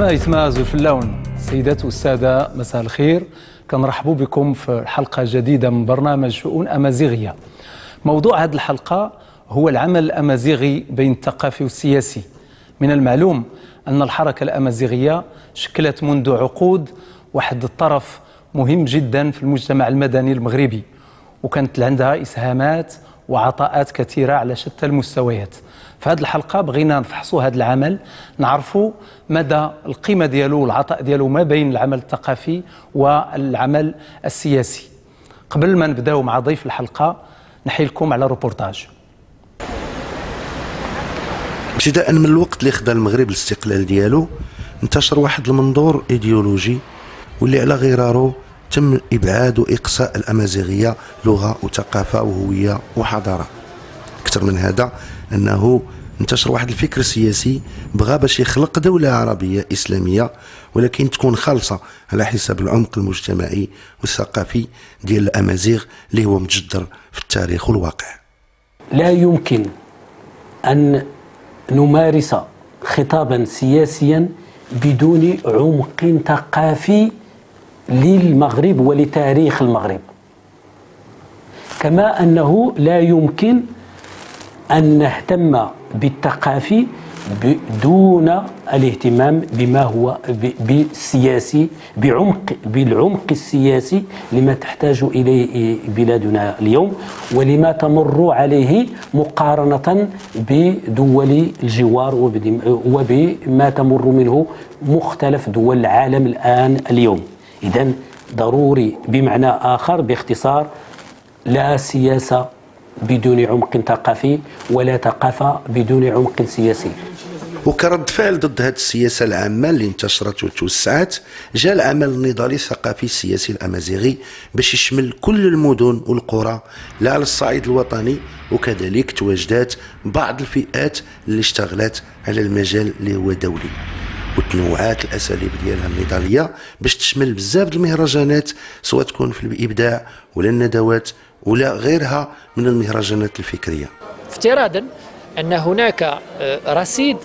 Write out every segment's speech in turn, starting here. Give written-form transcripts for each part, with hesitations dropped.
يتمازوا في اللون. السيدات والسادة، مساء الخير. كنرحبوا بكم في حلقة جديدة من برنامج شؤون أمازيغية. موضوع هذه الحلقة هو العمل الأمازيغي بين الثقافي والسياسي. من المعلوم أن الحركة الأمازيغية شكلت منذ عقود واحد الطرف مهم جدا في المجتمع المدني المغربي، وكانت عندها إسهامات وعطاءات كثيرة على شتى المستويات. في هذه الحلقة بغينا نفحصوا هذا العمل، نعرفوا مدى القيمة ديالو والعطاء ديالو ما بين العمل الثقافي والعمل السياسي. قبل ما نبداو مع ضيف الحلقة نحيلكم على روبورتاج. ابتداء من الوقت اللي خدا المغرب الاستقلال ديالو، انتشر واحد المنظور ايديولوجي واللي على غراره تم ابعاد واقصاء الامازيغية لغة وثقافة وهويه وحضارة. اكثر من هذا، انه انتشر واحد الفكر سياسي بغى باش يخلق دولة عربية اسلامية، ولكن تكون خالصة على حساب العمق المجتمعي والثقافي ديال الامازيغ اللي هو متجذر في التاريخ والواقع. لا يمكن ان نمارس خطابا سياسيا بدون عمق ثقافي للمغرب ولتاريخ المغرب، كما أنه لا يمكن أن نهتم بالثقافي دون الاهتمام بما هو بالسياسي، بالعمق السياسي لما تحتاج إليه بلادنا اليوم ولما تمر عليه مقارنة بدول الجوار وبما تمر منه مختلف دول العالم الآن اليوم. إذن ضروري، بمعنى آخر باختصار، لا سياسة بدون عمق ثقافي ولا ثقافة بدون عمق سياسي. وكرد فعل ضد هذه السياسة العامة اللي انتشرت وتوسعت، جاء العمل النضالي الثقافي السياسي الأمازيغي باش يشمل كل المدن والقرى لا على الصعيد الوطني، وكذلك تواجدات بعض الفئات اللي اشتغلت على المجال اللي هو دولي، وتنوعات الاساليب ديالها النضاليه باش تشمل بزاف المهرجانات، سواء تكون في الابداع ولا الندوات ولا غيرها من المهرجانات الفكرية. افتراضا ان هناك رصيد،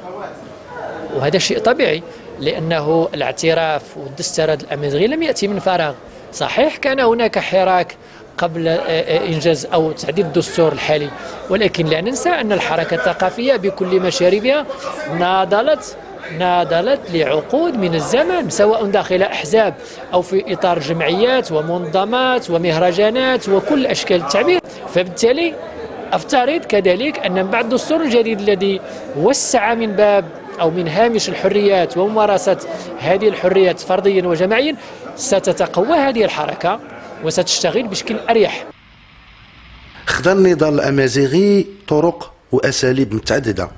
وهذا شيء طبيعي لانه الاعتراف والدستور الامازيغي لم ياتي من فراغ. صحيح كان هناك حراك قبل انجاز او تعديل الدستور الحالي، ولكن لا ننسى ان الحركة الثقافية بكل مشاربها ناضلت لعقود من الزمن، سواء داخل أحزاب أو في إطار جمعيات ومنظمات ومهرجانات وكل أشكال التعبير. فبالتالي أفترض كذلك أن بعد الدستور الجديد الذي وسع من باب أو من هامش الحريات وممارسة هذه الحريات فرديا وجماعيا، ستتقوى هذه الحركة وستشتغل بشكل أريح. خدا النضال الأمازيغي طرق وأساليب متعددة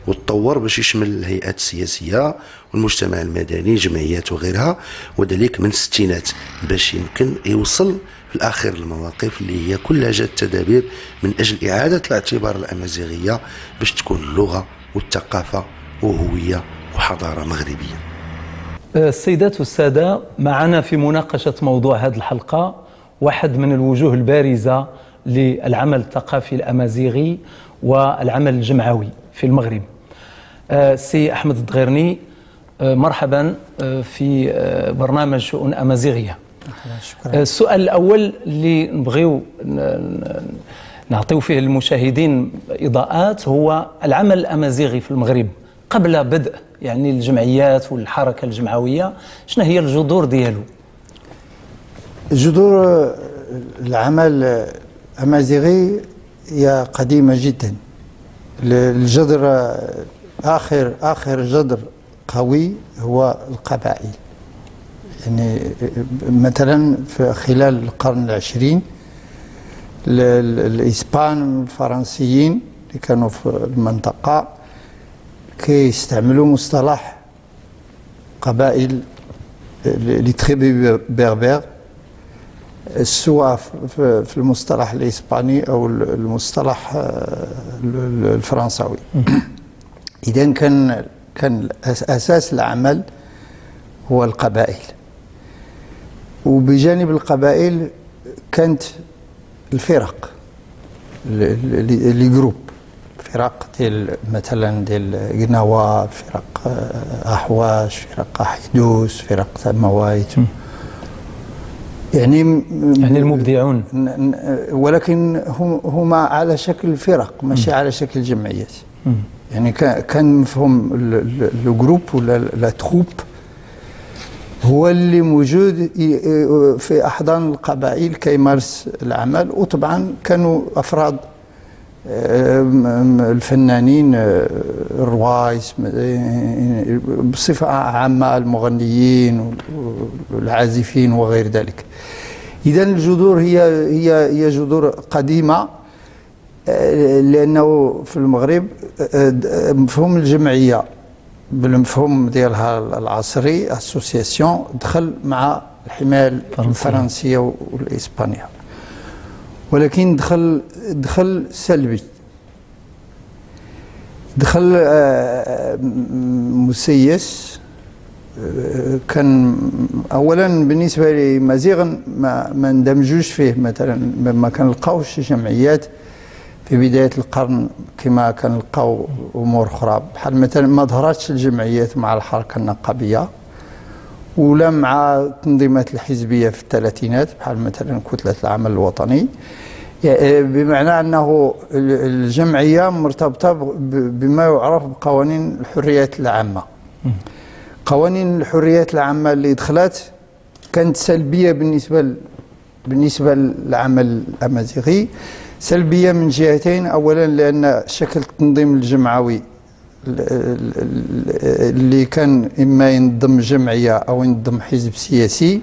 وتطور باش يشمل الهيئات السياسية والمجتمع المدني، جمعيات وغيرها، وذلك من الستينات باش يمكن يوصل في الأخير المواقف اللي هي كلها جات تدابير من أجل إعادة الاعتبار الأمازيغية باش تكون اللغة والثقافة وهوية وحضارة مغربية. السيدات والسادة، معنا في مناقشة موضوع هذه الحلقة واحد من الوجوه البارزة للعمل الثقافي الأمازيغي والعمل الجمعوي في المغرب، سي أحمد الدغيرني. مرحبا في برنامج شؤون أمازيغية. شكرا. السؤال الأول اللي نبغيو نعطيو فيه للمشاهدين إضاءات هو العمل الأمازيغي في المغرب قبل بدء يعني الجمعيات والحركة الجمعوية، شنو هي الجذور ديالو؟ جذور العمل الأمازيغي هي قديمة جدا. الجذر آخر جذر قوي هو القبائل. يعني مثلا في خلال القرن العشرين الإسبان والفرنسيين اللي كانوا في المنطقة كيستعملوا مصطلح قبائل les tribus berbères، سواء في المصطلح الإسباني أو المصطلح الفرنساوي. إذن كان أساس العمل هو القبائل، وبجانب القبائل كانت الفرق، les groupes، فرق ديال مثلا ديال قناوة، فرق أحواش، فرق أحيدوس، فرق تموايت، يعني المبدعون، ولكن هما على شكل فرق ماشي على شكل جمعيات. يعني كان مفهوم le groupe ولا la troupe هو اللي موجود في احضان القبائل كيمارس العمل. وطبعا كانوا افراد الفنانين الروايس بصفة عامة، المغنيين والعازفين وغير ذلك. اذا الجذور هي هي هي جذور قديمة، لانه في المغرب مفهوم الجمعية بالمفهوم ديالها العصري association دخل مع الحماية الفرنسية والاسبانيه، ولكن دخل سلبي، دخل مسيس. كان اولا بالنسبة لمازيغ ما اندمجوش فيه، مثلا ما كنلقاوش جمعيات في بداية القرن كما كنلقاو امور اخرى، بحال مثلا ما ظهرتش الجمعيات مع الحركة النقابيه ولا مع التنظيمات الحزبية في الثلاثينات، بحال مثلا كتلة العمل الوطني. بمعنى انه الجمعية مرتبطة بما يعرف بقوانين الحريات العامة. قوانين الحريات العامة اللي دخلت كانت سلبية بالنسبة للعمل الامازيغي، سلبية من جهتين. اولا لان شكل التنظيم الجمعوي اللي كان اما ينظم جمعية او ينظم حزب سياسي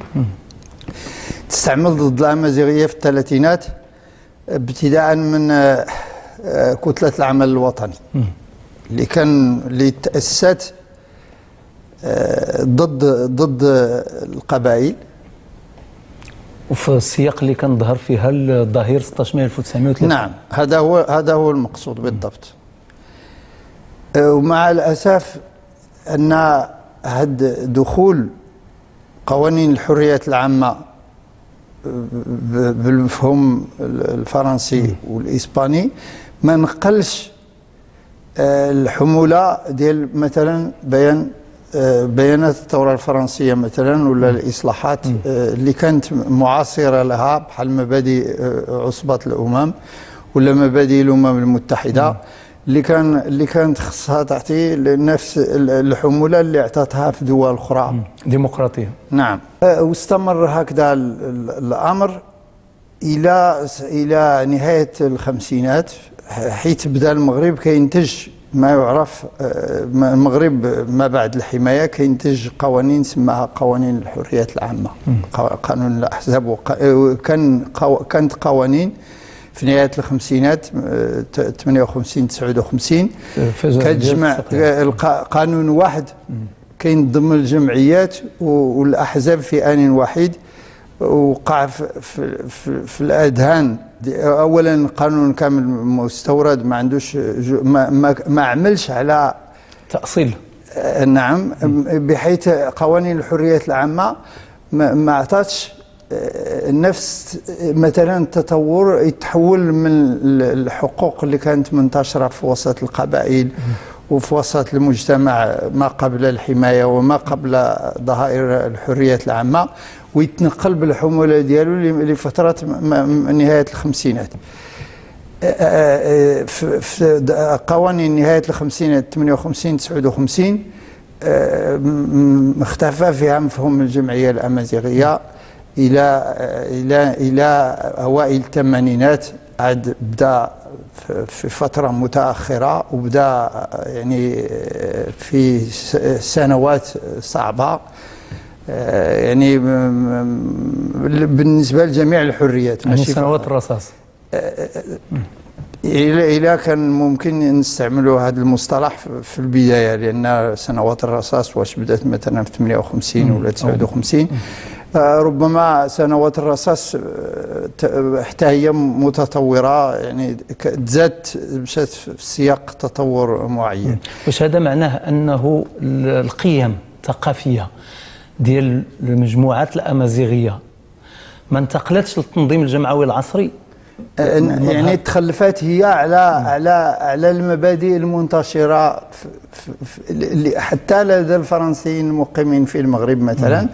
تستعمل ضد الامازيغية في الثلاثينات، ابتداء من كتلة العمل الوطني اللي تاسست ضد القبائل، وفي السياق اللي كان ظهر فيها الظهير 16 مايو 1930. نعم، هذا هو المقصود بالضبط. ومع الاسف ان هاد دخول قوانين الحريات العامة بالمفهوم الفرنسي والاسباني ما نقلش الحمولة ديال مثلا بيانات الثورة الفرنسية مثلا، ولا الاصلاحات اللي كانت معاصره لها، بحال مبادئ عصبه الامم ولا مبادئ الامم المتحدة، اللي كانت خصها تعطي نفس الحمولة اللي اعطتها في دول اخرى ديمقراطية. نعم، واستمر هكذا الامر الى نهاية الخمسينات، حيث بدا المغرب كينتج ما يعرف المغرب ما بعد الحماية، كينتج قوانين سماها قوانين الحريات العامة، قانون الاحزاب. كانت قوانين في نهاية الخمسينات 58 59 كتجمع قانون واحد كينظم الجمعيات والاحزاب في آن واحد. وقع في, في, في, في الاذهان اولا قانون كامل مستورد، ما عندوش ما عملش على تأصيل. نعم، بحيث قوانين الحريات العامة ما عطاتش نفس مثلا التطور، يتحول من الحقوق اللي كانت منتشرة في وسط القبائل وفي وسط المجتمع ما قبل الحماية وما قبل ظهائر الحريات العامة، ويتنقل بالحموله ديالو لفترة نهاية الخمسينات. في قوانين نهاية الخمسينات 58 59 اختفى فيها مفهوم الجمعية الامازيغية الى الى الى اوائل الثمانينات. عاد بدا في فترة متاخرة، وبدا يعني في سنوات صعبة، يعني بالنسبة لجميع الحريات، ماشي سنوات الرصاص. إلى كان ممكن نستعملوا هذا المصطلح في البداية، لان سنوات الرصاص واش بدات مثلا في 58 ولا 59، ربما سنوات الرصاص حتى هي متطورة، يعني تزادت مشات في سياق تطور معين. واش هذا معناه انه القيم الثقافية ديال المجموعات الامازيغية ما انتقلتش للتنظيم الجمعوي العصري؟ يعني تخلفات هي على على على المبادئ المنتشرة حتى لدى الفرنسيين المقيمين في المغرب مثلا.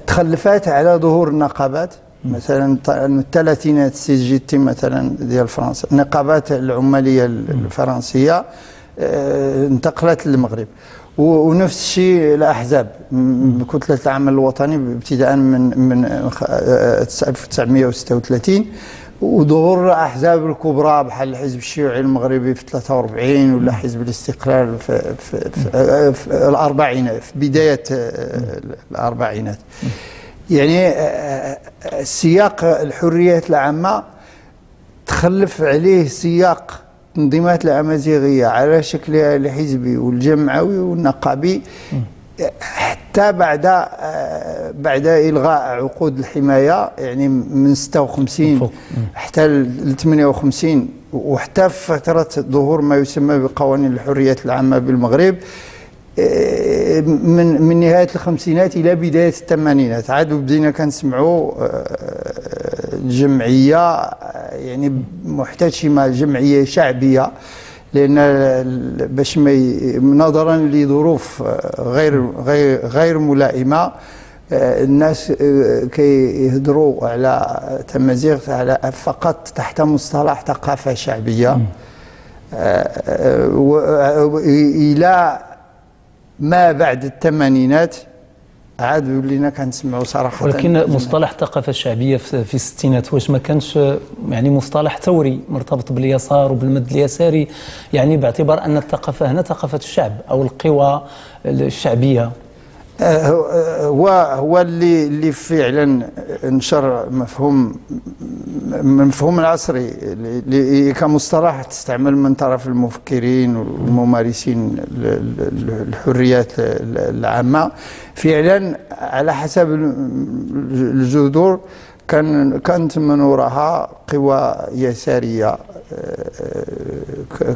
تخلفات على ظهور النقابات مثلا الثلاثينات، CGT مثلا ديال فرنسا، النقابات العماليه الفرنسية انتقلت للمغرب، ونفس الشيء الاحزاب، كتلة العمل الوطني ابتداء من 1936، وظهور الاحزاب الكبرى بحال الحزب الشيوعي المغربي في 43 ولا حزب الاستقلال في الاربعينات، في بداية الاربعينات. يعني سياق الحريات العامة تخلف عليه سياق التنظيمات الأمازيغية على شكلها الحزبي والجمعوي والنقابي حتى بعد إلغاء عقود الحماية، يعني من 56 حتى ل 58، وحتى في فترة ظهور ما يسمى بقوانين الحريات العامة بالمغرب من نهاية الخمسينات إلى بداية الثمانينات، عاد بدينا كنسمعوا الجمعية يعني محتشمة، جمعية شعبية، لأن باش ما نظرا لظروف غير غير غير ملائمة الناس كيهضروا على تمازيغ على فقط تحت مصطلح ثقافة شعبية، إلى ما بعد الثمانينات عاد ولينا كنسمعوا صراحة. ولكن مصطلح الثقافة الشعبية في الستينات واش ما كانش يعني مصطلح ثوري مرتبط باليسار وبالمد اليساري، يعني باعتبار أن الثقافة هنا ثقافة الشعب أو القوى الشعبية؟ هو اللي فعلا نشر مفهوم العصري اللي كمصطلح تستعمل من طرف المفكرين والممارسين الحريات العامة. فعلا على حسب الجذور كانت من وراها قوى يسارية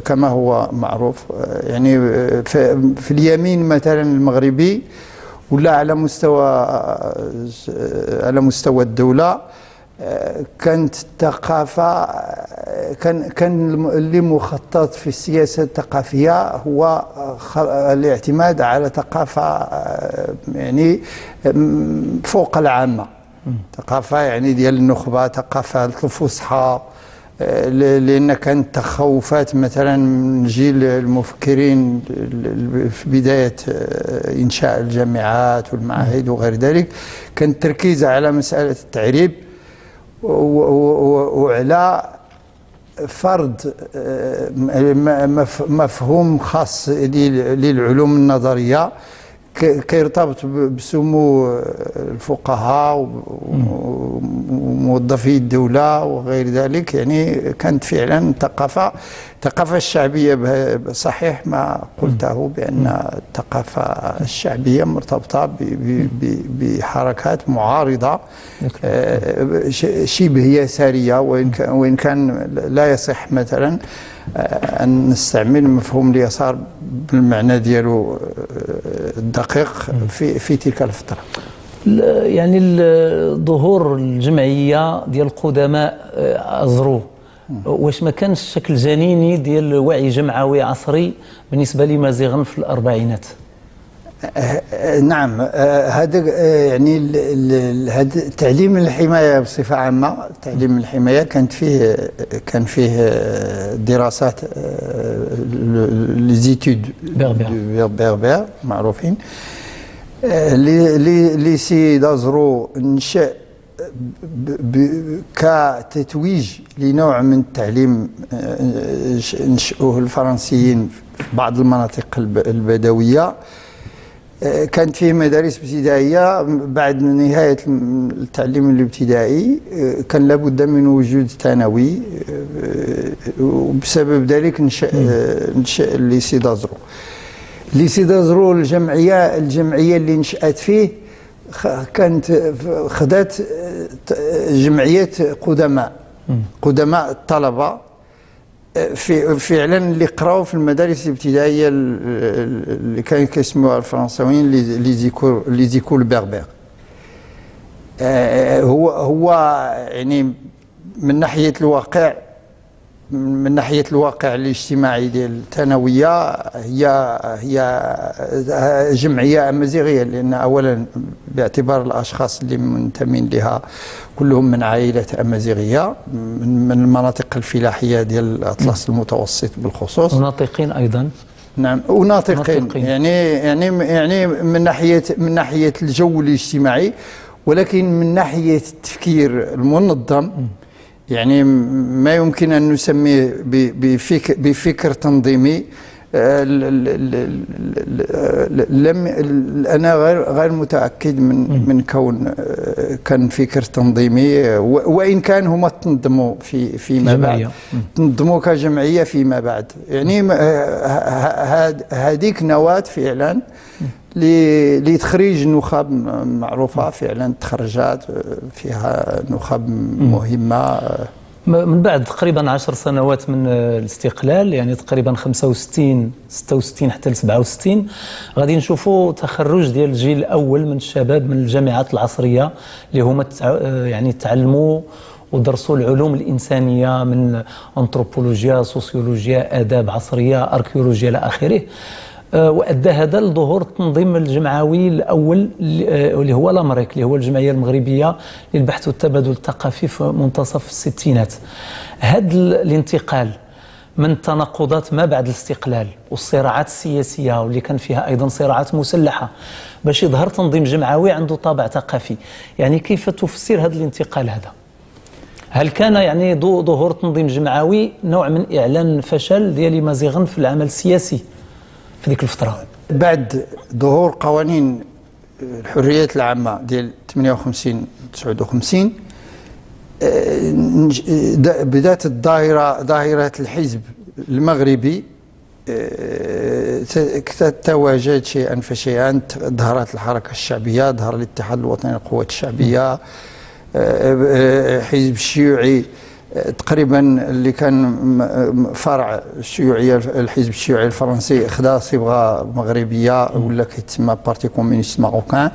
كما هو معروف، يعني في اليمين مثلا المغربي ولا على مستوى الدولة كانت الثقافة، كان اللي مخطط في السياسة الثقافية هو الاعتماد على ثقافة يعني فوق العامة، ثقافة يعني ديال النخبة، ثقافة الفصحى، لأن كانت تخوفات مثلا من جيل المفكرين في بداية إنشاء الجامعات والمعاهد وغير ذلك، كان التركيز على مسألة التعريب وعلى فرض مفهوم خاص للعلوم النظرية كيرتبط بسمو الفقهاء وموظفي الدولة وغير ذلك. يعني كانت فعلا الثقافة الشعبية، صحيح ما قلته بأن الثقافة الشعبية مرتبطة بحركات معارضة شبه يسارية، وإن كان لا يصح مثلا أن نستعمل مفهوم اليسار بالمعنى ديالو الدقيق في تلك الفترة. يعني ظهور الجمعية ديال القدماء أزرو، واش ما كانش شكل جنيني ديال وعي جمعوي عصري بالنسبة لمازيغن في الأربعينات؟ نعم، هذا يعني هذا تعليم الحماية بصفة عامة، تعليم الحماية كان فيه دراسات les études berbères معروفين، lycée d'Azrou نشأ كتتويج لنوع من التعليم نشأوه الفرنسيين في بعض المناطق البدوية. كانت فيه مدارس ابتدائية. بعد نهاية التعليم الابتدائي كان لابد من وجود ثانوي، وبسبب ذلك نشأ lycée d'Azrou. lycée d'Azrou الجمعية اللي نشأت فيه كانت خدات جمعية قدماء الطلبة فعلا اللي قراو في المدارس الابتدائية اللي كانوا كيسموها الفرنساويين les écoles berbères. هو يعني من ناحية الواقع، من ناحية الواقع الاجتماعي ديال الثانوية هي جمعية امازيغيه، لان اولا باعتبار الاشخاص اللي منتمين لها كلهم من عائلات امازيغيه من المناطق الفلاحية ديال الاطلس المتوسط بالخصوص، وناطقين ايضا. نعم، وناطقين، يعني من ناحية الجو الاجتماعي، ولكن من ناحية التفكير المنظم يعني ما يمكن أن نسميه بفكر تنظيمي. لم أنا غير متأكد من كون كان فكر تنظيمي، وإن كان هما تنظموا فيما بعد، تنظموا كجمعية فيما بعد. يعني هذيك نواة فعلا لتخريج نخب معروفة، فعلا تخرجات فيها نخب مهمة. من بعد تقريبا 10 سنوات من الاستقلال، يعني تقريبا 65 66 حتى ل 67، غادي نشوفوا تخرج ديال الجيل الاول من الشباب من الجامعات العصرية اللي هما يعني تعلموا ودرسوا العلوم الانسانية من انثروبولوجيا، سوسيولوجيا، اداب عصرية، اركيولوجيا الى اخره. وأدى هذا لظهور التنظيم الجمعوي الأول اللي هو l'AMREC، اللي هو الجمعية المغربية للبحث والتبادل الثقافي في منتصف الستينات. هذا الانتقال من التناقضات ما بعد الاستقلال والصراعات السياسية واللي كان فيها أيضا صراعات مسلحة باش يظهر تنظيم جمعوي عنده طابع ثقافي، يعني كيف تفسر هذا الانتقال هذا؟ هل كان يعني ظهور تنظيم جمعوي نوع من إعلان فشل ديال إيمازيغن في العمل السياسي في ديك الفترة؟ بعد ظهور قوانين الحريات العامة ديال 58 59 بدات الظاهرة، ظاهرة الحزب المغربي تتواجد شيئا فشيئا. ظهرت الحركة الشعبية، ظهر الاتحاد الوطني للقوات الشعبية، حزب الشيوعي تقريبا اللي كان فرع الشيوعية، الحزب الشيوعي الفرنسي خدا صبغة مغربية ولا كيتسمى Parti communiste marocain.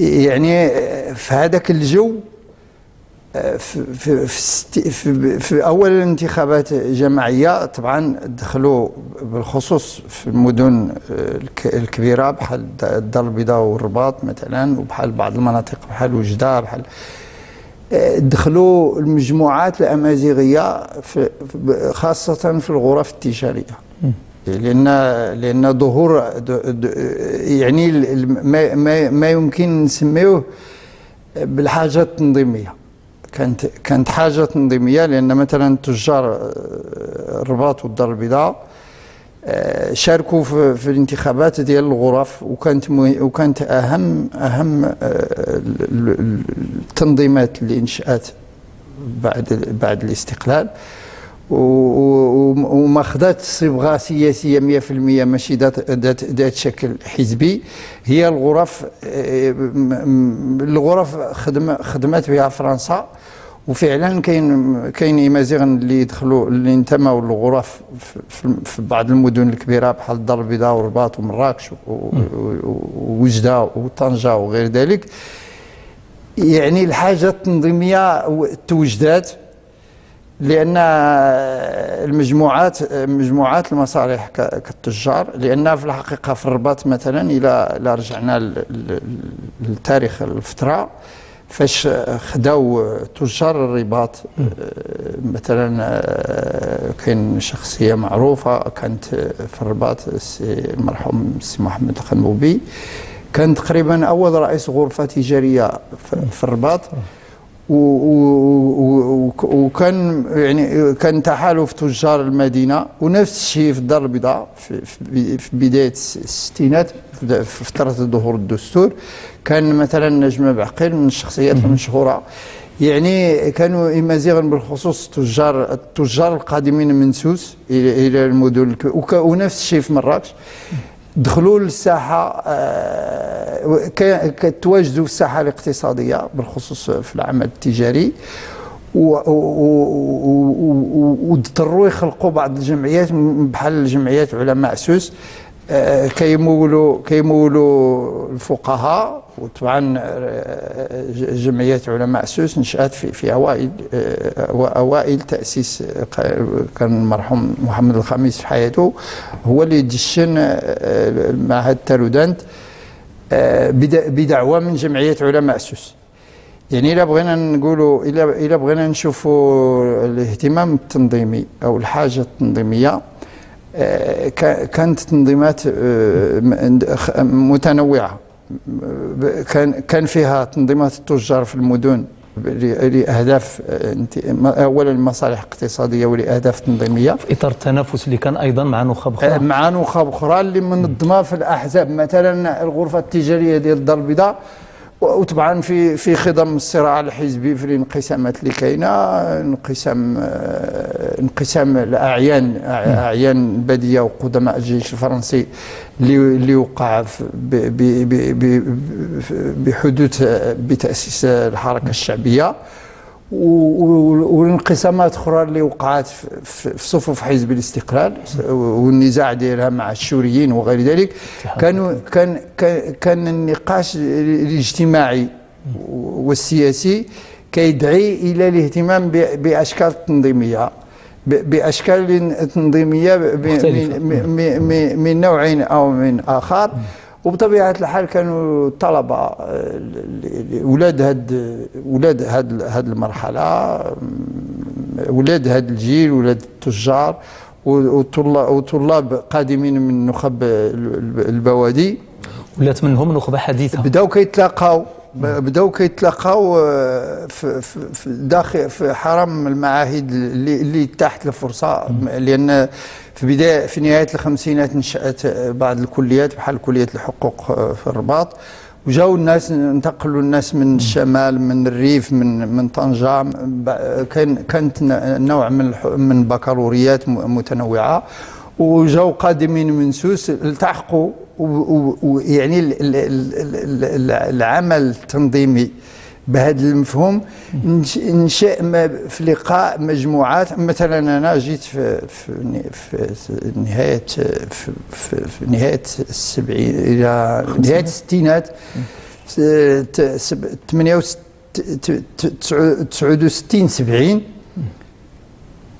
يعني في هذاك الجو في, في, في, في اول الانتخابات الجماعية طبعا دخلوا بالخصوص في المدن الكبيرة بحال الدار البيضاء والرباط مثلا، وبحال بعض المناطق بحال وجده، بحال دخلوا المجموعات الأمازيغية خاصة في الغرف التجارية، لأن ظهور يعني ما يمكن نسميه بالحاجة التنظيمية، كانت حاجة تنظيمية، لأن مثلا تجار الرباط والدار البيضاء شاركوا في الانتخابات ديال الغرف، وكانت اهم التنظيمات اللي انشات بعد الاستقلال، وما خدات صبغة سياسية 100%، ماشي ذات شكل حزبي. هي الغرف خدمت بها فرنسا، وفعلا كاين إيمازيغن اللي دخلوا اللي انتموا للغرف في بعض المدن الكبيرة بحال الدار البيضاء والرباط ومراكش ووجده وطنجه وغير ذلك. يعني الحاجة التنظيمية توجدات، لان المجموعات مجموعات المصالح كالتجار، لان في الحقيقة في الرباط مثلا الى رجعنا للتاريخ الفترة فاش خداو تجار الرباط مثلا، كاين شخصية معروفة كانت في الرباط، المرحوم السي محمد الخنبوبي، كان تقريبا اول رئيس غرفة تجارية في الرباط، وكان يعني كان تحالف تجار المدينة، ونفس الشيء في الدار البيضاء في بداية الستينات في فترة ظهور الدستور، كان مثلا نجمه بعقيل من الشخصيات المشهورة. يعني كانوا إيمازيغن بالخصوص التجار القادمين من سوس الى المدن، ونفس الشيء في مراكش، دخلوا للساحه، كتواجدوا في الساحة الاقتصادية بالخصوص في العمل التجاري، واضطروا يخلقوا بعض الجمعيات بحال الجمعيات علماء سوس كيمولوا الفقهاء. وطبعا جمعية علماء سوس نشأت في اوائل تأسيس، كان المرحوم محمد الخميس في حياته هو اللي دشن معهد تارودانت بدعوة من جمعية علماء سوس. يعني إلا بغينا نقولوا، إلا بغينا نشوفوا الاهتمام التنظيمي أو الحاجة التنظيمية، كانت تنظيمات متنوعة. كان فيها تنظيمات التجار في المدن لأهداف، أولا مصالح اقتصادية ولأهداف تنظيمية، في إطار التنافس اللي كان أيضا مع نخب أخرى، مع نخب أخرى اللي منظمة في الأحزاب، مثلا الغرفة التجارية ديال الدار البيضاء. وطبعا في خضم الصراع الحزبي، في الانقسامات اللي كاينه، انقسام الاعيان، اعيان البادية وقدماء الجيش الفرنسي اللي وقع بحدوث بتاسيس الحركة الشعبية، والانقسامات اخرى اللي وقعت في صفوف حزب الاستقلال والنزاع ديالها مع الشوريين وغير ذلك. كان النقاش الاجتماعي والسياسي كيدعي الى الاهتمام باشكال تنظيميه، باشكال تنظيميه من نوع او من اخر. وبطبيعة الحال كانوا الطلبة اولاد هاد المرحلة، اولاد هاد الجيل، اولاد التجار وطلاب قادمين من نخب البوادي، ولات منهم نخبة حديثه. بداو كيتلاقاو في داخل في حرم المعاهد اللي تحت الفرصة، لان في نهاية الخمسينات نشات بعض الكليات بحال كليه الحقوق في الرباط، وجاو الناس، انتقلوا الناس من الشمال، من الريف، من طنجه. كانت نوع من بكالوريات متنوعة، وجاو قادمين من سوس، التحقوا. ويعني العمل التنظيمي بهذا المفهوم نشأ في لقاء مجموعات. مثلا انا جيت في في في نهاية السبعين الى نهاية الستينات، 69 70،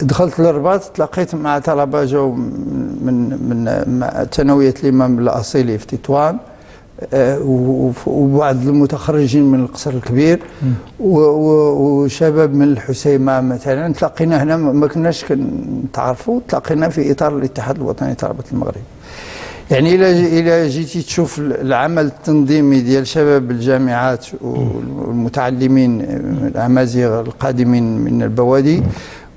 دخلت للرباط، تلاقيت مع طلبه جاو من ثانوية الامام الاصيلي في تطوان، وبعض المتخرجين من القصر الكبير، وشباب من الحسيمه مثلا. تلاقينا هنا، ما كناش كنتعرفوا، تلاقينا في اطار الاتحاد الوطني لطلبه المغرب. يعني الى جيتي تشوف العمل التنظيمي ديال شباب الجامعات والمتعلمين الامازيغ القادمين من البوادي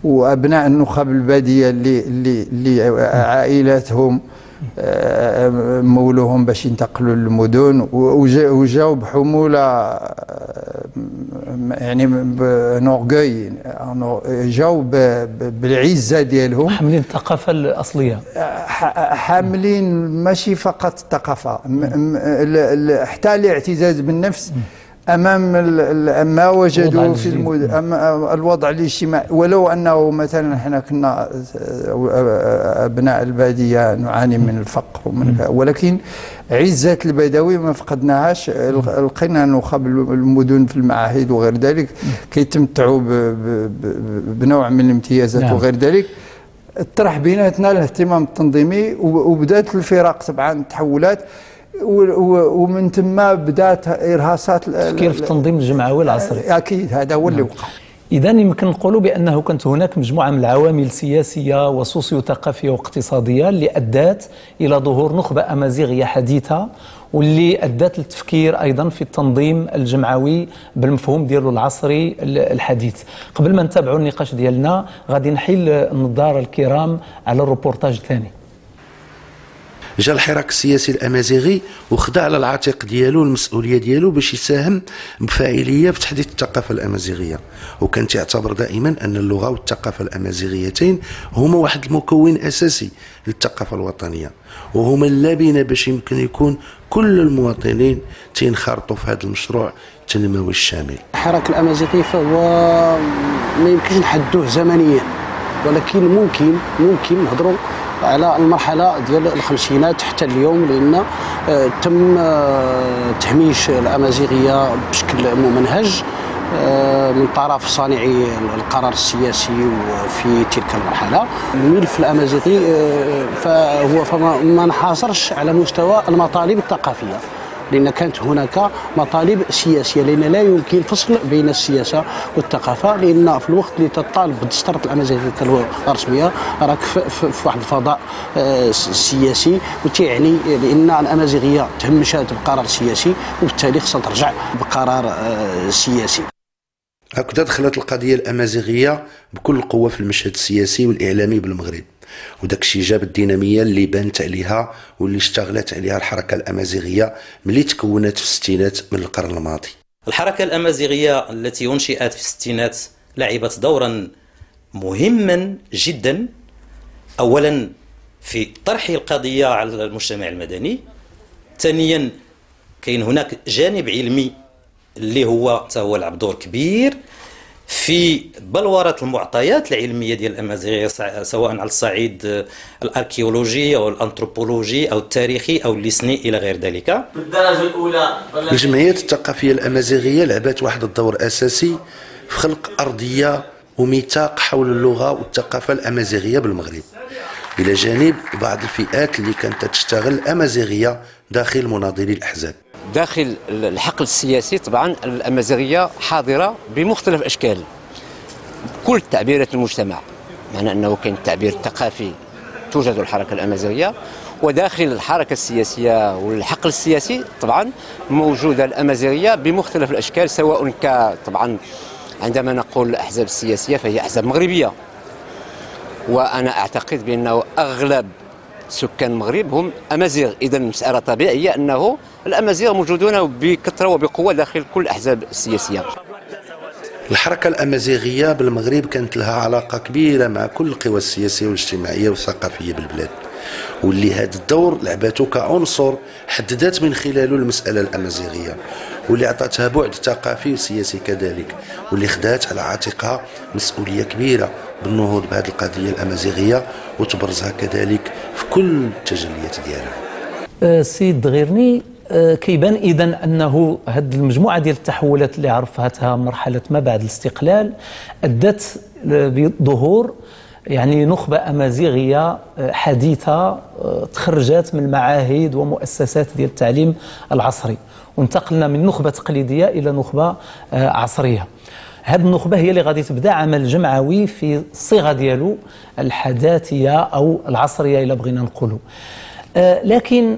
وابناء النخب البادية اللي عائلاتهم مولوهم باش ينتقلوا للمدن، وجاو بحموله، يعني بنورغوي، جاو بالعزة ديالهم، حاملين الثقافة الاصلية، حاملين ماشي فقط الثقافة، حتى الاعتزاز بالنفس امام ما وجدوا في الوضع الاجتماعي. ولو انه مثلا احنا كنا ابناء البادية نعاني من الفقر ومن، ولكن عزه البدوي ما فقدناهاش. لقينا نخب المدن في المعاهد وغير ذلك كيتمتعوا بنوع من الامتيازات. نعم. وغير ذلك طرح بيناتنا الاهتمام التنظيمي، وبدات الفرق طبعا تحولات، ومن ثم بدات ارهاصات التفكير في التنظيم الجمعوي العصري. اكيد هذا هو اللي وقع. اذا يمكن نقولوا بانه كانت هناك مجموعة من العوامل السياسية وسوسيو-ثقافيه واقتصادية اللي ادت الى ظهور نخبة امازيغيه حديثه، واللي ادت للتفكير ايضا في التنظيم الجمعوي بالمفهوم ديالو العصري الحديث. قبل ما نتابعوا النقاش ديالنا غادي نحيل النظارة الكرام على الروبورتاج الثاني. جا الحراك السياسي الامازيغي وخدا على العاتق ديالو المسؤولية ديالو باش يساهم بفاعليه في تحديث الثقافة الامازيغية، وكان تعتبر دائما ان اللغة والثقافة الامازيغيتين هما واحد المكون اساسي للثقافة الوطنية، وهما اللبنة باش يمكن يكون كل المواطنين تينخرطوا في هذا المشروع التنموي الشامل. الحراك الامازيغي فهو ما يمكنش نحدوه زمنيا، ولكن ممكن نهضروا على المرحلة ديال الخمسينات حتى اليوم، لان تم تهميش الامازيغية بشكل ممنهج من طرف صانعي القرار السياسي في تلك المرحلة. الملف الامازيغي فهو ما انحصرش على مستوى المطالب الثقافية، لأن كانت هناك مطالب سياسية، لأن لا يمكن فصل بين السياسة والثقافة، لأن في الوقت اللي تطالب بالدستور الأمازيغي كلغة رسمية راك في واحد الفضاء سياسي، وتعني لأن الأمازيغية تهمشات بقرار سياسي، وبالتالي خصها ترجع بقرار سياسي. هكذا دخلت القضية الأمازيغية بكل قوة في المشهد السياسي والإعلامي بالمغرب، وداك الشيء جاب الدينامية اللي بانت عليها واللي اشتغلت عليها الحركة الأمازيغية ملي تكونت في الستينات من القرن الماضي. الحركة الأمازيغية التي أنشئت في الستينات لعبت دورا مهما جدا، أولا في طرح القضية على المجتمع المدني، ثانيا كاين هناك جانب علمي اللي هو هو لعب دور كبير في بلورة المعطيات العلمية ديال الأمازيغية، سواء على الصعيد الأركيولوجي أو الأنثروبولوجي أو التاريخي أو اللسني إلى غير ذلك. بالدرجة الأولى الجمعيات الثقافية الأمازيغية لعبت واحد الدور أساسي في خلق أرضية وميثاق حول اللغة والثقافة الأمازيغية بالمغرب، إلى جانب بعض الفئات اللي كانت تشتغل الأمازيغية داخل مناضلي الأحزاب. داخل الحقل السياسي طبعا الأمازيغية حاضرة بمختلف أشكال كل تعبيرات المجتمع، معنى أنه كاين التعبير الثقافي توجد الحركة الأمازيغية، وداخل الحركة السياسية والحقل السياسي طبعا موجودة الأمازيغية بمختلف الأشكال، سواء طبعا عندما نقول الأحزاب السياسية فهي أحزاب مغربية، وأنا أعتقد بأنه أغلب سكان المغرب هم أمازيغ، إذا مسألة طبيعية أنه الأمازيغ موجودون بكثرة وبقوة داخل كل الأحزاب السياسية. الحركة الأمازيغية بالمغرب كانت لها علاقة كبيرة مع كل القوى السياسية والاجتماعية والثقافية بالبلاد، واللي هذا الدور لعبته كعنصر حددت من خلاله المسألة الأمازيغية، واللي عطاتها بعد ثقافي وسياسي كذلك، واللي خدات على عاتقها مسؤولية كبيرة بالنهوض بهذه القضية الأمازيغية وتبرزها كذلك في كل التجليات ديالها. السيد دغيرني، كيبان إذن أنه هذه المجموعة ديال التحولات اللي عرفتها مرحلة ما بعد الاستقلال أدت بظهور يعني نخبة أمازيغية حديثة تخرجت من المعاهد ومؤسسات ديال التعليم العصري، وانتقلنا من نخبة تقليدية إلى نخبة عصرية. هذه النخبة هي اللي غادي تبدا عمل جمعوي في الصيغة ديالو الحداثية أو العصرية إلى بغينا نقولوا. لكن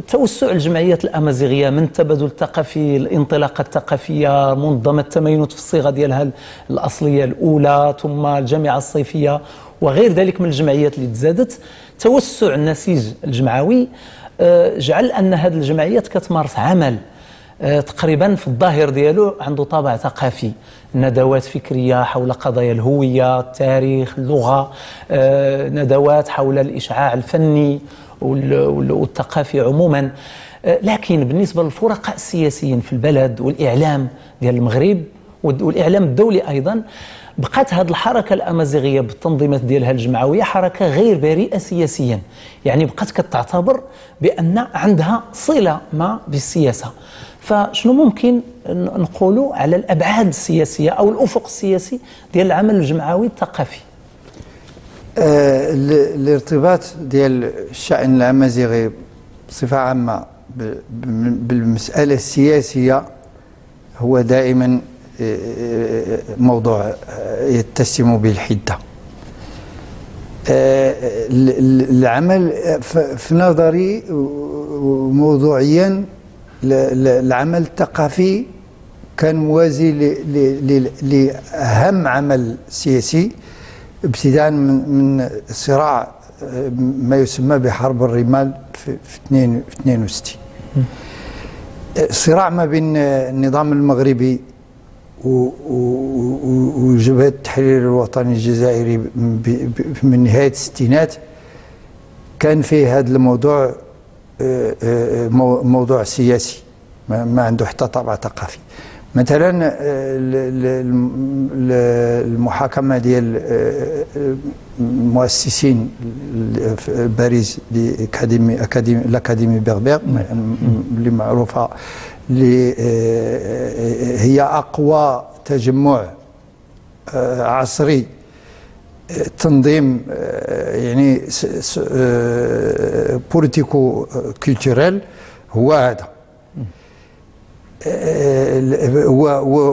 توسع الجمعيات الأمازيغية من التبادل الثقافي، الانطلاقة الثقافية، منظمة التمينت في الصيغة ديالها الأصلية الأولى، ثم الجامعة الصيفية وغير ذلك من الجمعيات اللي تزادت، توسع النسيج الجمعوي جعل أن هذه الجمعيات كتمارس عمل تقريبا في الظاهر ديالو عنده طابع ثقافي، ندوات فكرية حول قضايا الهوية، التاريخ، اللغة، ندوات حول الإشعاع الفني والثقافي عموما. لكن بالنسبة للفرقاء السياسيين في البلد والإعلام ديال المغرب والإعلام الدولي أيضا، بقات هذه الحركة الأمازيغية بالتنظيمات ديالها الجمعوية حركة غير بريئة سياسيا، يعني بقات كتعتبر بأن عندها صلة ما بالسياسة. فشنو ممكن نقولوا على الأبعاد السياسية أو الأفق السياسي ديال العمل الجمعوي الثقافي؟ الارتباط ديال الشأن الأمازيغي بصفة عامة بالمسألة السياسية هو دائما موضوع يتسم بالحدة. العمل في نظري موضوعيا العمل الثقافي كان موازي لأهم عمل سياسي، ابتداء من صراع ما يسمى بحرب الرمال في 62، صراع ما بين النظام المغربي وجبهة التحرير الوطني الجزائري من نهاية الستينات. كان فيه هذا الموضوع موضوع سياسي ما عنده حتى طابع ثقافي. مثلا المحاكمة ديال المؤسسين في باريس l'Académie berbère اللي معروفة، اللي هي اقوى تجمع عصري تنظيم يعني politico-culturel هو هذا.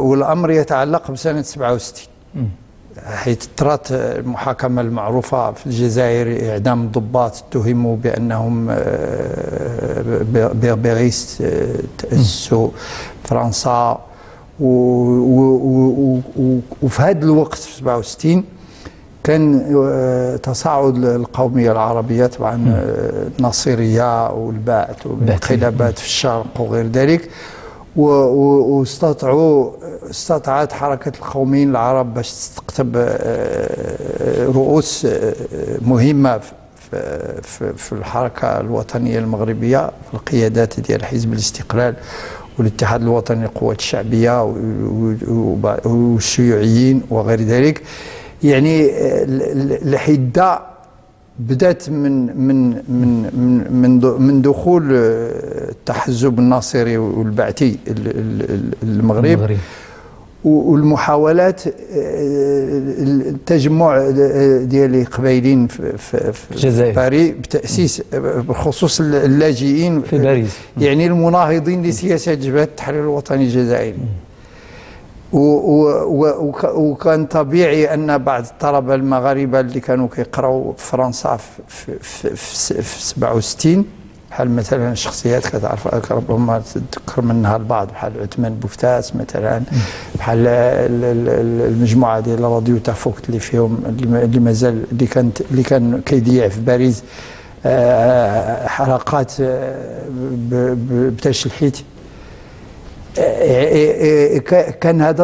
والامر يتعلق بسنة 67، حيث طرات المحاكمة المعروفة في الجزائر، اعدام الضباط اتهموا بانهم berbéristes تاسسوا فرنسا. وفي هذا الوقت في 67 كان تصاعد القومية العربية طبعا، النصيريه والبعث والانقلابات في الشرق وغير ذلك، واستطاعت حركة القوميين العرب باش تستقطب رؤوس مهمة في الحركة الوطنية المغربية، في القيادات ديال حزب الاستقلال والاتحاد الوطني للقوات الشعبية والشيوعيين وغير ذلك. يعني الحدة بدات من من من من من دخول التحزب الناصري والبعثي المغرب، والمحاولات التجمع ديال القبائلين في باريس بتاسيس بخصوص اللاجئين في باريس، يعني المناهضين لسياسه جبهة التحرير الوطني الجزائري. وكان طبيعي ان بعض الطلبة المغاربة اللي كانوا كيقراو في فرنسا في 67، بحال مثلا شخصيات كتعرف ربما تذكر منها البعض، بحال عثمان بوفتاس مثلا، بحال المجموعة ديال راديو تافوكت اللي فيهم اللي مازال اللي كان كيضيع في باريس حلقات بتشلحيت. كان هذا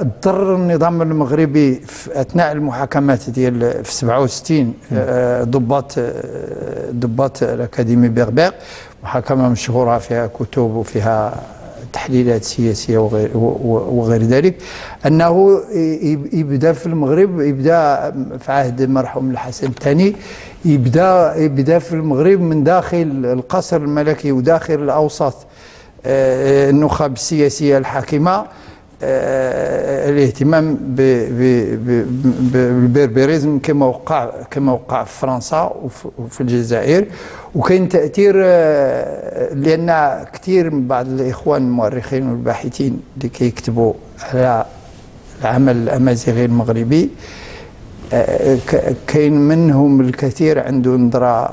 اضطر النظام المغربي في اثناء المحاكمات ديال في 67 ضباط l'Académie berbère، محاكمة مشهورة فيها كتب وفيها تحليلات سياسية وغير ذلك، انه يبدا في المغرب، يبدا في عهد المرحوم الحسن الثاني، يبدا في المغرب من داخل القصر الملكي وداخل الاوساط النخب السياسية الحاكمة الاهتمام بال berbérisme كما وقع في فرنسا وفي الجزائر. وكاين تأثير، لأن كثير من بعض الإخوان المؤرخين والباحثين اللي كيكتبوا على العمل الأمازيغي المغربي كاين منهم الكثير عنده نظرة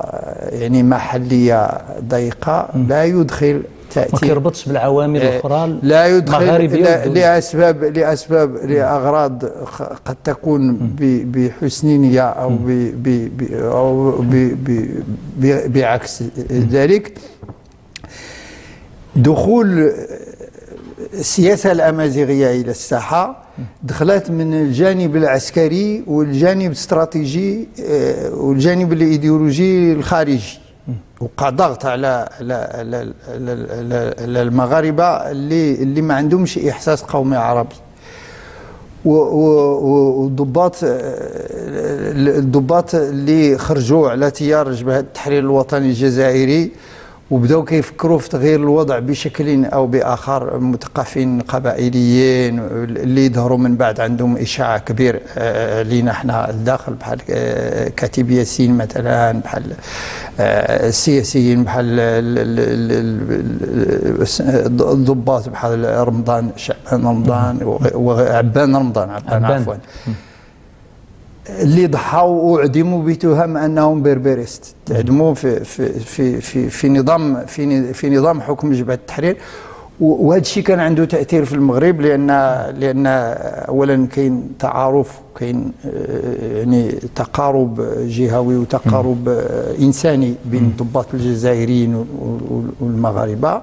يعني محلية ضيقة، لا يدخل ما كيربطش بالعوامل الاخرى، لا يدخل لاسباب لاغراض قد تكون بحسن نيه او ب او بعكس ذلك. دخول السياسة الامازيغية الى الساحة دخلت من الجانب العسكري والجانب الاستراتيجي والجانب الايديولوجي الخارجي. وقع ضغط على على على على المغاربة اللي ما عندهمش احساس قومي عربي، والضباط الضباط اللي خرجوا على تيار جبهة التحرير الوطني الجزائري وبداو كيفكروا في تغيير الوضع بشكل او باخر، مثقفين قبائليين اللي ظهروا من بعد عندهم اشاعة كبير لينا احنا الداخل، بحال كاتب ياسين مثلا، بحال السياسيين، بحال الضباط، بحال رمضان شعبان رمضان وعبان رمضان عفوا، اللي ضحوا وعدموا بتهم انهم berbéristes، تعدموا في في في في في نظام في نظام حكم جبهة التحرير. وهذا الشيء كان عنده تاثير في المغرب، لان اولا كاين تعارف، كاين يعني تقارب جهوي وتقارب انساني بين الضباط الجزائريين والمغاربة،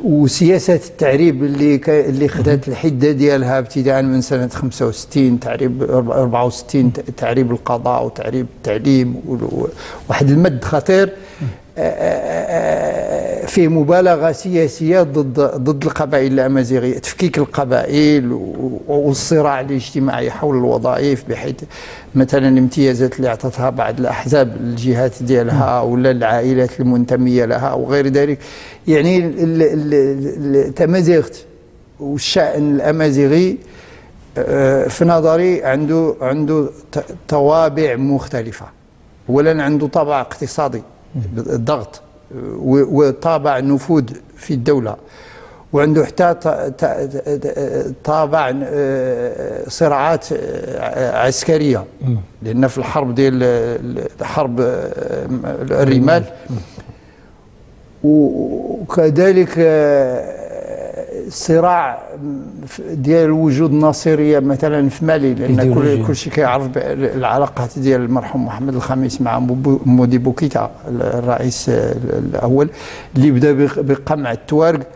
وسياسة التعريب اللي خدات الحدة ديالها ابتداء من سنة 65، تعريب 64، تعريب القضاء وتعريب التعليم، واحد المد خطير. فيه مبالغه سياسية ضد القبائل الامازيغية، تفكيك القبائل والصراع الاجتماعي حول الوظائف، بحيث مثلا الامتيازات اللي اعطتها بعض الاحزاب الجهات ديالها ولا العائلات المنتميه لها وغير ذلك. يعني التمازيغت والشأن الامازيغي في نظري عنده توابع مختلفة. اولا عنده طابع اقتصادي، الضغط وطابع نفوذ في الدولة، وعنده حتى طابع صراعات عسكرية، لأن في الحرب ديال حرب الرمال، وكذلك صراع ديال وجود الناصريه مثلا في مالي، لان كل شيء كيعرف العلاقات ديال المرحوم محمد الخامس مع موديبو كيتا الرئيس الاول اللي بدا بقمع التوارق،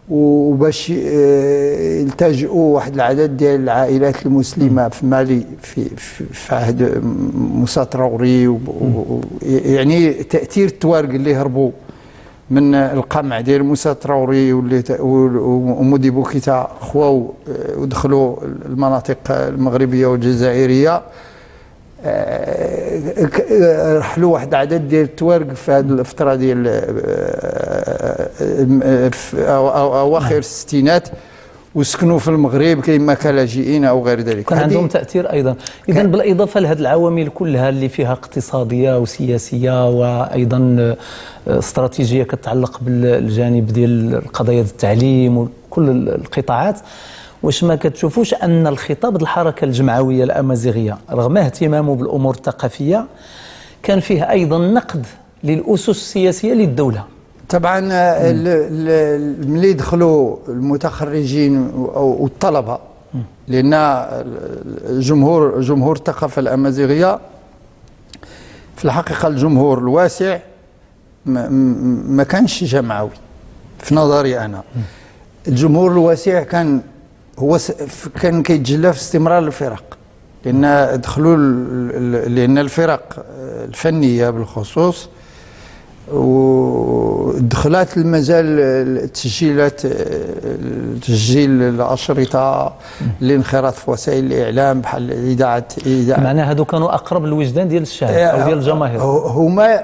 وباش التجؤوا واحد العدد ديال العائلات المسلمة في مالي في عهد موسى تراوري. يعني تاثير التوارق اللي هربوا من القمع ديال موسى تراوري وموديبو كيتا خواو ودخلوا المناطق المغربية والجزائريه، رحلوا واحد العدد ديال التوارق في هذه الفترة ديال اواخر الستينات، وسكنوا في المغرب كما كلاجئين او غير ذلك. كان عندهم تاثير ايضا. اذا بالاضافة لهذه العوامل كلها اللي فيها اقتصادية وسياسية وايضا استراتيجية كتعلق بالجانب ديال القضايا التعليم وكل القطاعات، واش ما كتشوفوش ان الخطاب الحركة الجمعويه الامازيغية رغم اهتمامه بالامور الثقافية كان فيه ايضا نقد للاسس السياسية للدولة؟ طبعا ملي دخلوا المتخرجين والطلبة، لان جمهور الثقافة الامازيغية في الحقيقة الجمهور الواسع ما كانش جمعوي في نظري انا. الجمهور الواسع كان هو كان كيتجلى في استمرار الفرق، لان دخلوا لان الفرق الفنية بالخصوص ودخلات المجال التسجيلات، تسجيل الاشرطة، الانخراط في وسائل الاعلام بحال اذاعة. معناها هادو كانوا اقرب للوجدان ديال الشعب او ديال الجماهير،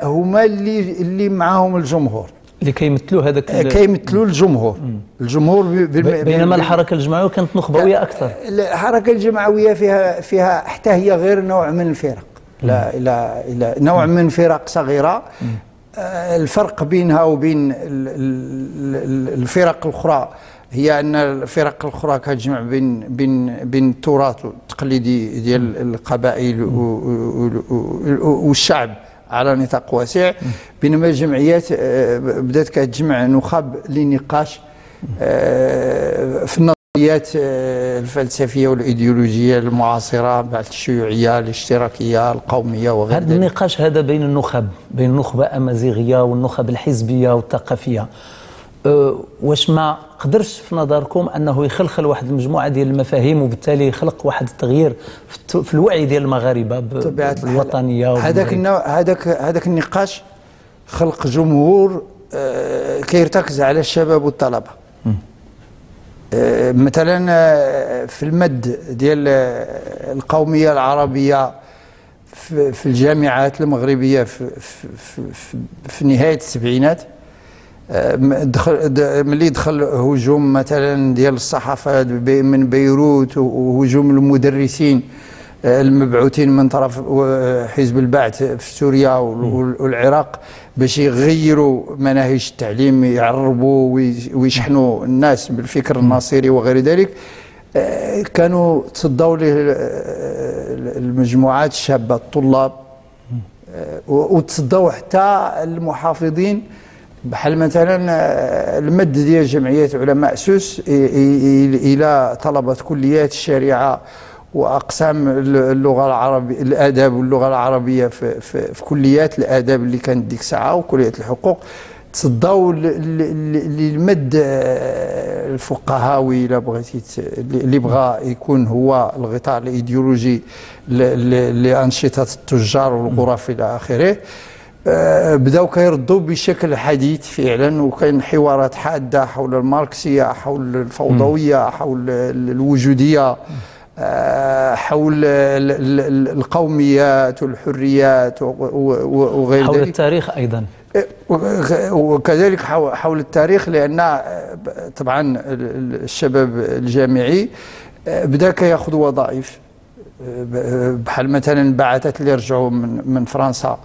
هما اللي معاهم الجمهور، اللي كيمثلوا هذاك، كيمثلوا الجمهور. الجمهور بينما الحركة الجمعويه كانت نخبويه اكثر. الحركة الجمعويه فيها حتى هي غير نوع من الفرق، لا لا لا نوع من فرق صغيرة. الفرق بينها وبين الفرق الاخرى هي ان الفرق الاخرى كتجمع بين بين بين التراث التقليدي ديال القبائل والشعب على نطاق واسع، بينما الجمعيات بدات كتجمع نخب لنقاش في النظريات الفلسفية والايديولوجيه المعاصرة بعد الشيوعية الاشتراكية القومية وغير ذلك. هذا النقاش هذا بين النخب، بين النخبة الامازيغية والنخب الحزبية والثقافية، واش ما قدرش في نظركم انه يخلخل واحد المجموعة ديال المفاهيم وبالتالي يخلق واحد التغيير في الوعي ديال المغاربة بالوطنيه؟ هذاك النقاش خلق جمهور كيرتكز على الشباب والطلبة. مثلا في المد ديال القومية العربية في الجامعات المغربية في, في, في, في نهاية السبعينات، ملي دخل هجوم مثلا ديال الصحافة من بيروت وهجوم المدرسين المبعوثين من طرف حزب البعث في سوريا والعراق باش يغيروا مناهج التعليم، يعربوا ويشحنوا الناس بالفكر الناصري وغير ذلك، كانوا تصدوا له المجموعات الشابة الطلاب، وتصدوا حتى المحافظين بحال مثلا المد ديال جمعية علماء سوس الى طلبه كليات الشريعة واقسام اللغة العربية، الاداب واللغة العربية في, في, في كليات الاداب اللي كانت ديك الساعة وكليات الحقوق، تصداو للمد الفقهاوي الا بغيتي، اللي بغى يكون هو الغطاء الايديولوجي لانشطه التجار والغرف الى اخره. بداو كيردوا بشكل حديث فعلا، وكاين حوارات حادة حول الماركسيه، حول الفوضويه، حول الوجودية، حول القوميات والحريات وغير حول ذلك، التاريخ ايضا، وكذلك حول التاريخ، لان طبعا الشباب الجامعي بدا كياخذ وظائف بحال مثلا البعثات اللي رجعوا من فرنسا،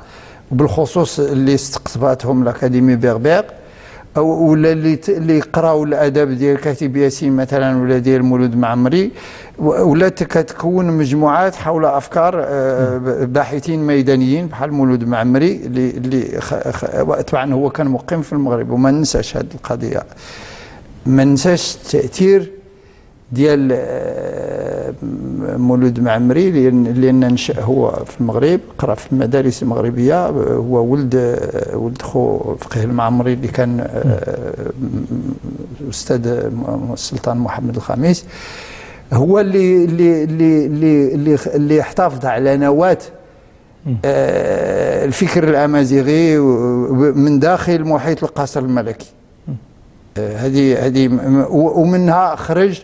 وبالخصوص اللي استقطباتهم l'Académie berbère، او ولا اللي قراو الادب ديال كاتب ياسين مثلا، ولا ديال مولود معمري، ولا كتكون مجموعات حول افكار باحثين ميدانيين بحال مولود معمري اللي طبعا هو كان مقيم في المغرب. وما ننساش هذه القضية، ما ننساش التاثير ديال مولود معمري، لان نشأ هو في المغرب، قرأ في المدارس المغربية، هو ولد خو فقيه المعمري اللي كان استاذ السلطان محمد الخامس، هو اللي اللي اللي اللي اللي احتفظ على نواة الفكر الامازيغي من داخل محيط القصر الملكي. هذه ومنها خرج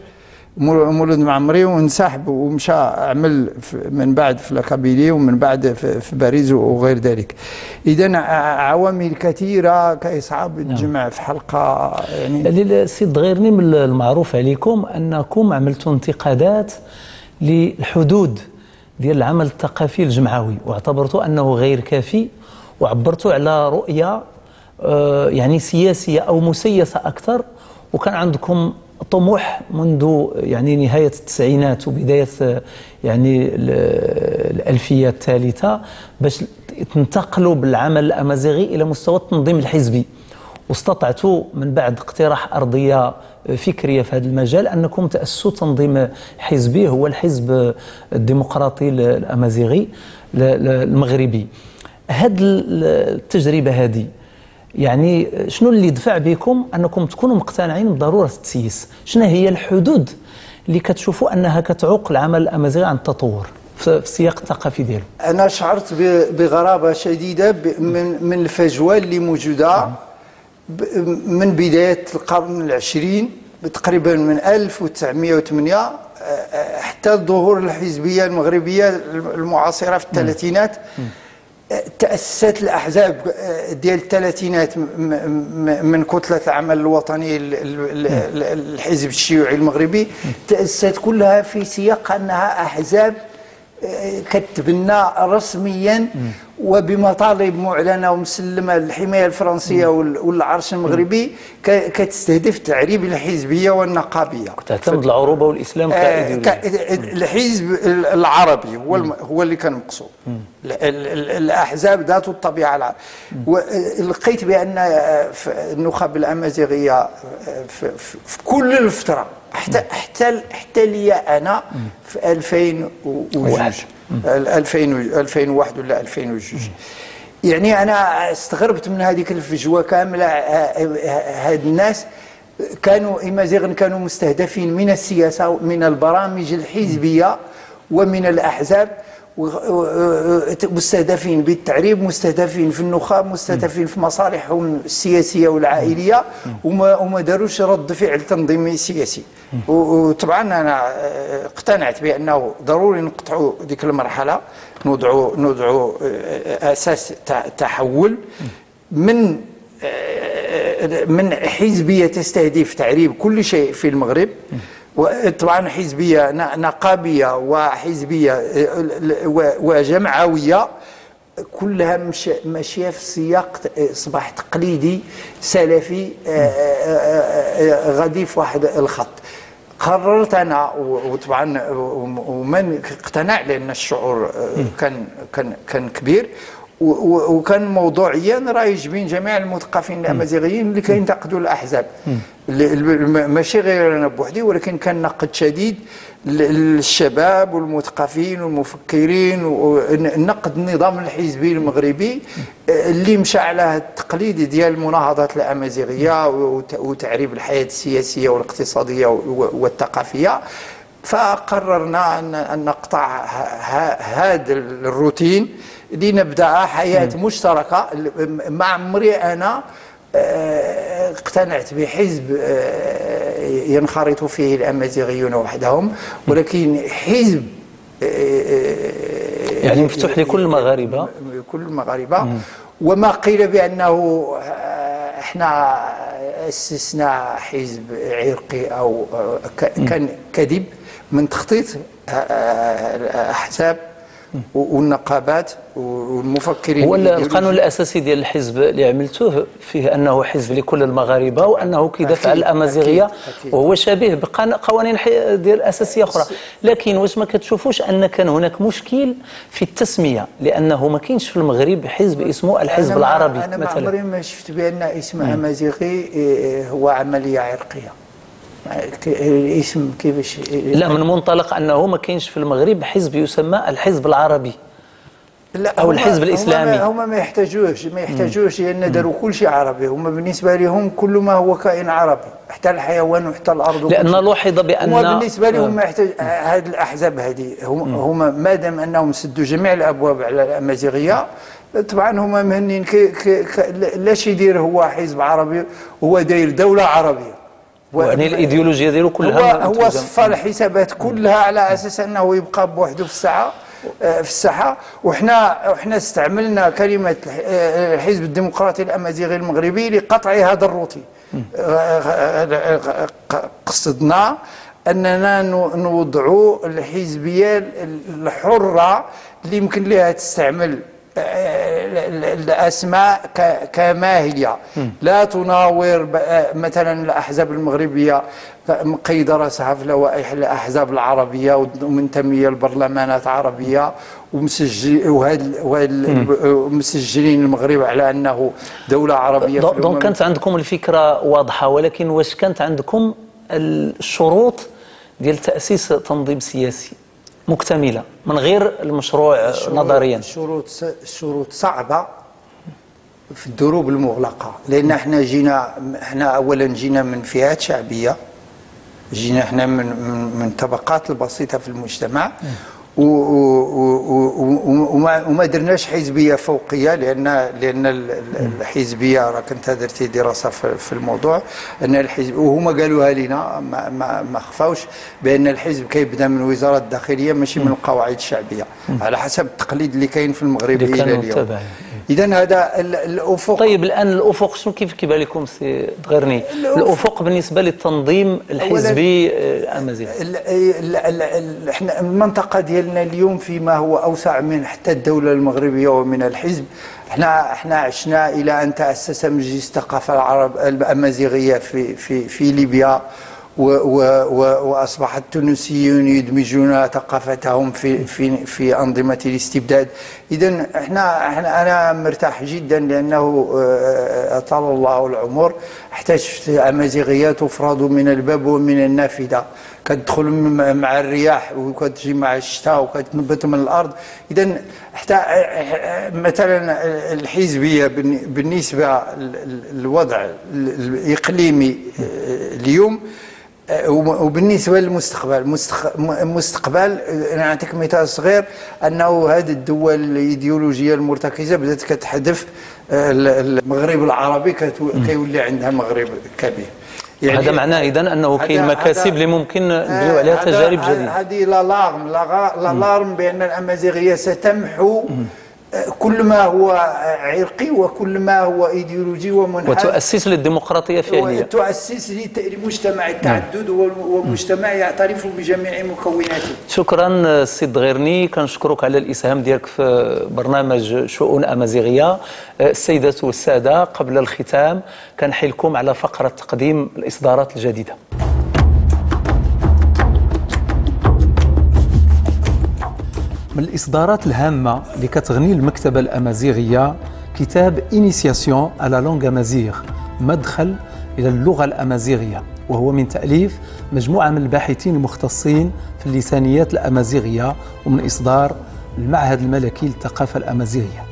مولود معمري وانسحب ومشى عمل من بعد في la Kabylie ومن بعد في باريس وغير ذلك. اذا عوامل كثيرة كيصعب تجمع في حلقة. يعني السيد دغيرني، من المعروف عليكم انكم عملتوا انتقادات للحدود ديال العمل الثقافي الجمعوي، واعتبرتوا انه غير كافي، وعبرتوا على رؤية يعني سياسية او مسيسه اكثر، وكان عندكم طموح منذ يعني نهاية التسعينات وبداية يعني الألفية الثالثة باش تنتقلوا بالعمل الأمازيغي إلى مستوى التنظيم الحزبي، واستطعتوا من بعد اقتراح أرضية فكرية في هذا المجال أنكم تأسسوا تنظيم حزبي هو الحزب الديمقراطي الأمازيغي المغربي. هذه التجربة هذه يعني شنو اللي دفع بكم انكم تكونوا مقتنعين بضرورة التسييس؟ شنو هي الحدود اللي كتشوفوا انها كتعوق العمل الامازيغي عن التطور في السياق الثقافي ديالو؟ انا شعرت بغرابة شديدة من الفجوة اللي موجودة من بداية القرن العشرين تقريبا، من 1908 حتى ظهور الحزبية المغربية المعاصرة في الثلاثينات. تأسست الأحزاب ديال الثلاثينات من كتلة العمل الوطني الحزب الشيوعي المغربي، تأسست كلها في سياق أنها أحزاب كتبنى رسميا وبمطالب معلنة ومسلمة للحماية الفرنسية والعرش المغربي، كتستهدف تعريب الحزبية والنقابيه، تعتمد العروبة والاسلام كايديولوجيا. الحزب العربي هو اللي كان مقصود، الاحزاب ذات الطبيعة العربية. ولقيت بان النخب الامازيغية في كل الفترة حتى لي انا في 2002 2001 ولا 2002، يعني انا استغربت من هذيك الفجوة كاملة. هاد الناس كانوا امازيغ، كانوا مستهدفين من السياسة، من البرامج الحزبية ومن الاحزاب، مستهدفين بالتعريب، مستهدفين في النخب، مستهدفين في مصالحهم السياسية والعائليه، وما داروش رد فعل تنظيمي سياسي. وطبعا انا اقتنعت بانه ضروري نقطعوا ديك المرحلة، نوضعوا اساس تحول من حزبية تستهدف تعريب كل شيء في المغرب، وطبعا حزبية نقابيه وحزبيه وجمعويه، كلها ماشية في سياق اصبح تقليدي سلفي غادي في واحد الخط. قررت انا، وطبعا ومن اقتنع لان الشعور كان كان كان كبير وكان موضوعيا رايج بين جميع المثقفين الامازيغيين اللي كينتقدوا الاحزاب، ماشي غير انا بوحدي، ولكن كان نقد شديد للشباب والمثقفين والمفكرين، ونقد النظام الحزبي المغربي اللي مشى على التقليد ديال المناهضات الامازيغية وتعريب الحياة السياسية والاقتصادية والثقافية. فقررنا أن نقطع هذا الروتين لنبدأ حياة مشتركة. ما عمري أنا اقتنعت بحزب ينخرط فيه الأمازيغيون وحدهم، ولكن حزب يعني مفتوح لكل المغاربة، كل المغاربة. وما قيل بأنه احنا أسسنا حزب عرقي أو كان كذب من تخطيط الأحزاب والنقابات والمفكرين. هو القانون الأساسي ديال الحزب اللي عملتوه فيه أنه حزب لكل المغاربة وأنه كيدافع على الأمازيغية، وهو شبيه بقوانين ديال أساسية أخرى. لكن واش ما كتشوفوش أن كان هناك مشكل في التسمية، لأنه ما كاينش في المغرب حزب اسمه الحزب العربي أنا مثلا؟ أنا ما عمري ما شفت بأن اسم أمازيغي هو عملية عرقية. الاسم كيفاش؟ لا، من منطلق انه ما كاينش في المغرب حزب يسمى الحزب العربي، لا، او الحزب الاسلامي. هما ما يحتاجوش لان داروا كل شيء عربي. هما بالنسبة لهم كل ما هو كائن عربي، حتى الحيوان وحتى الارض. لان لوحظ بان هما بالنسبة لهم ما يحتاج هذه الاحزاب هذه. هما ما دام انهم سدوا جميع الابواب على الامازيغية، طبعا هما مهنين. لاش يدير هو حزب عربي؟ هو داير دولة عربية، يعني الايديولوجيا ديالو كلها هو صفى الحسابات كلها على اساس انه يبقى بوحده في الساحة. وحنا استعملنا كلمة الحزب الديمقراطي الامازيغي المغربي لقطع هذا الروتين. قصدنا اننا نوضعوا الحزبية الحرة اللي يمكن لها تستعمل الأسماء كما هي، لا تناور مثلا الأحزاب المغربية مقيدة راسها في لوائح الأحزاب العربية ومنتمية لبرلمانات عربية ومسجلين المغرب على أنه دولة عربية. donc كانت عندكم الفكرة واضحة، ولكن واش كانت عندكم الشروط ديال تأسيس تنظيم سياسي مكتملة من غير المشروع نظريا؟ الشروط صعبة في الدروب المغلقة، لأن احنا أولا جينا من فئات شعبية، جينا احنا من طبقات البسيطة في المجتمع، وما درناش حزبية فوقية، لأن الحزبية راه كنت درتي دراسة في الموضوع، أن الحزب وهما قالوها لنا ما خفاوش بأن الحزب كيبدا من وزارة الداخلية ماشي من القواعد الشعبية، على حسب التقليد اللي كاين في المغرب إلى اليوم. إذا هذا الأفق. طيب الآن الأفق شنو كيف كيبان لكم سي دغيرني؟ الأفق بالنسبة للتنظيم الحزبي الأمازيغي. احنا المنطقة ديالنا اليوم فيما هو أوسع من حتى الدولة المغربية ومن الحزب، احنا عشنا إلى أن تأسس مجلس الثقافة العرب الأمازيغية في في في ليبيا، وأصبح التونسيون يدمجون ثقافتهم في في في أنظمة الاستبداد. إذا احنا أنا مرتاح جدا لأنه أطال الله العمر حتى شفت أمازيغية تفرض من الباب ومن النافذة، كتدخل مع الرياح وكتجي مع الشتاء وكتنبت من الأرض. إذا حتى مثلا الحزبية بالنسبة للوضع الإقليمي اليوم وبالنسبة للمستقبل، المستقبل انا نعطيك مثال صغير، انه هذه الدول الايديولوجية المرتكزه بدات كتحذف المغرب العربي، كيولي عندها مغرب كبير. يعني هذا معناه اذا انه كاين مكاسب اللي ممكن نبنيو عليها تجارب جديدة. هذه l'alarme بان الامازيغية ستمحو كل ما هو عرقي وكل ما هو ايديولوجي ومنحاز، وتؤسس للديمقراطية فعليا، وتؤسس لمجتمع التعدد ومجتمع يعترف بجميع مكوناته. شكرا سي دغيرني، كنشكرك على الاسهام ديالك في برنامج شؤون امازيغيه. السيدات والسادة، قبل الختام كنحيلكم على فقره تقديم الاصدارات الجديدة. من الإصدارات الهامة اللي كتغني المكتبة الأمازيغية كتاب Initiation à la langue amazighe، مدخل إلى اللغة الأمازيغية، وهو من تأليف مجموعة من الباحثين المختصين في اللسانيات الأمازيغية ومن إصدار المعهد الملكي للثقافة الأمازيغية.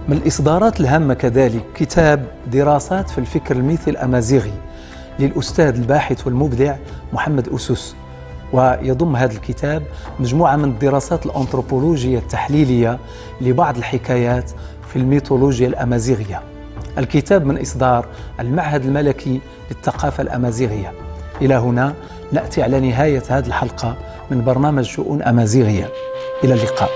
من الإصدارات الهامة كذلك كتاب دراسات في الفكر الميثي الأمازيغي للأستاذ الباحث والمبدع محمد أسوس، ويضم هذا الكتاب مجموعة من الدراسات الأنثروبولوجية التحليلية لبعض الحكايات في الميثولوجيا الأمازيغية. الكتاب من إصدار المعهد الملكي للثقافة الأمازيغية. إلى هنا نأتي على نهاية هذه الحلقة من برنامج شؤون أمازيغية. إلى اللقاء.